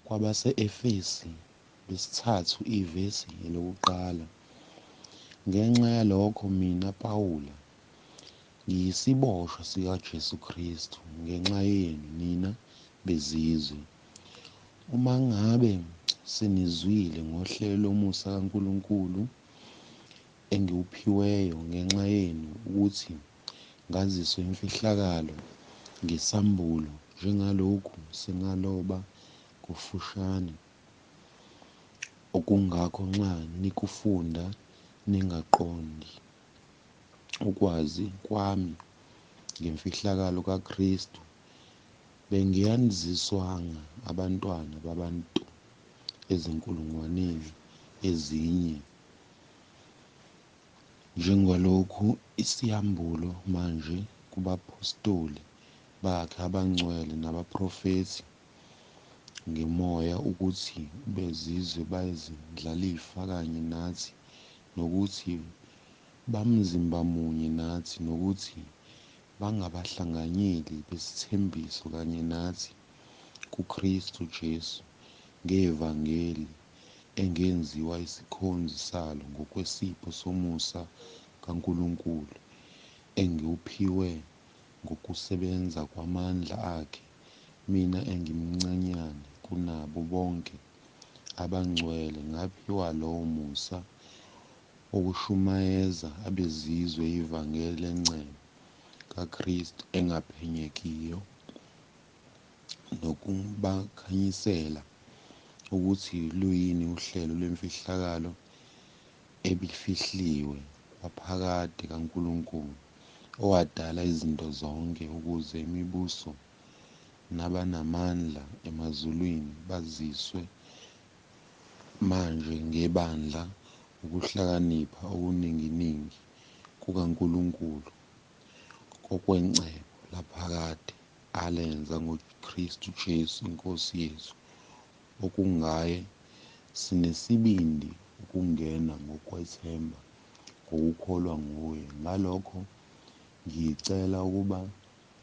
Kwabase-Efesi lesithathu ivesi elokuqala. Ngenxa yalokho mina Pawula ngiyisiboshwa sikaJesu Kristu ngenxa yenu nina bezizwe. Uma ngabe senizwile ngohlelo lomusa kaNkulunkulu engiwuphiweyo ngenxa yenu ukuthi ngaziswe imfihlakalo ngesambulo njengalokhu sengaloba kufushane, okungakho nxa nikufunda ningaqondi ukwazi kwami ngemfihlakalo kaKristu, bengiyaziswanga abantwana babantu ezinkulungwaneni ezinye, njengalokhu isiyambulo manje kubaphostoli bakhe abangcwele nabaprofethi ngoMoya, ukuthi abezizwe bayizindlalifa kanye nathi, nokuthi bamzimba munye nathi, nokuthi bangabahlanganyeli besithembiso kanye nathi kuKristu Jesu ngevangeli engenziwa isikhonzi salo ngokwesipho somusa kaNkulunkulu engiwuphiwe ngokusebenza kwamandla akhe, mina engimncanyane kunabo bonke abangcwele ngaphiwa lowo musa wokushumayeza abezizwe ivangeli lengcebo kaKristu engaphenyekiyo, nokubakhanyisela ukuthi luyini uhlelo lwemfihlakalo ebifihliwe kwaphakade kaNkulunkulu, owadala izinto zonke, ukuze imibuso nabanamandla emazulwini baziswe manje ngebandla ukuhlakanipha okuninginingi kukaNkulunkulu ngokwecebo laphakade alenza ngoKristu Jesu iNkosi yethu, okungaye sinesibindi ukungena ngokwethemba ngokukholwa nguye. Ngalokho ngiyicela ukuba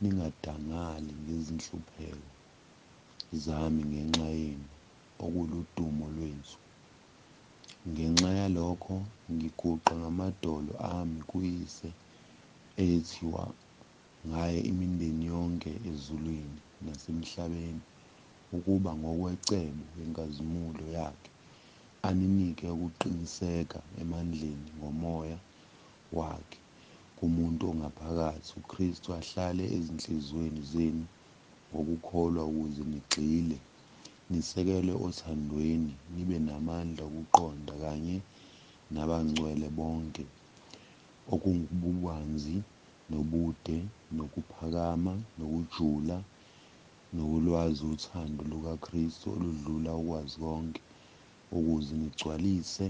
ningadangali ngezinhlupheko zami ngenxa yenu, okuludumo lwethu. Ngenxa yalokho ngiguqa ngamadolo ami kuYise, eyethiwa ngaye imindeni yonke ezulwini nasemhlabeni, ukuba ngokwecebo lenkazimulo yakhe aninike ukuqiniseka emandleni ngoMoya wakhe kumuntu ongaphakathi, uKristu ahlale ezinhliziyweni zenu ngokukholwa, ukuze nigxile, nisekelwe othandweni, nibe namandla okuqonda kanye nabangcwele bonke okungububanzi nobude nokuphakama nokujula, nokulwazi uthando lukaKristu oludlula ukwazi konke, ukuze nigcwalise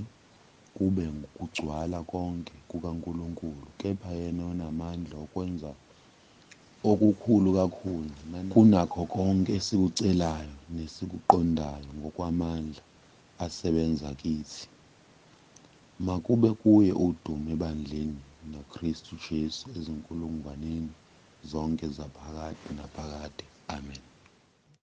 kube ngukugcwala konke kukaNkulunkulu. Kepha yena onamandla okwenza okukhulu kakhulu kunakho konke esikucelayo nesikuqondayo ngokwamandla asebenza kithi, makube kuye udumo ebandleni nakuKristu Jesu ezinkulungwaneni zonke zaphakade naphakade. Amen.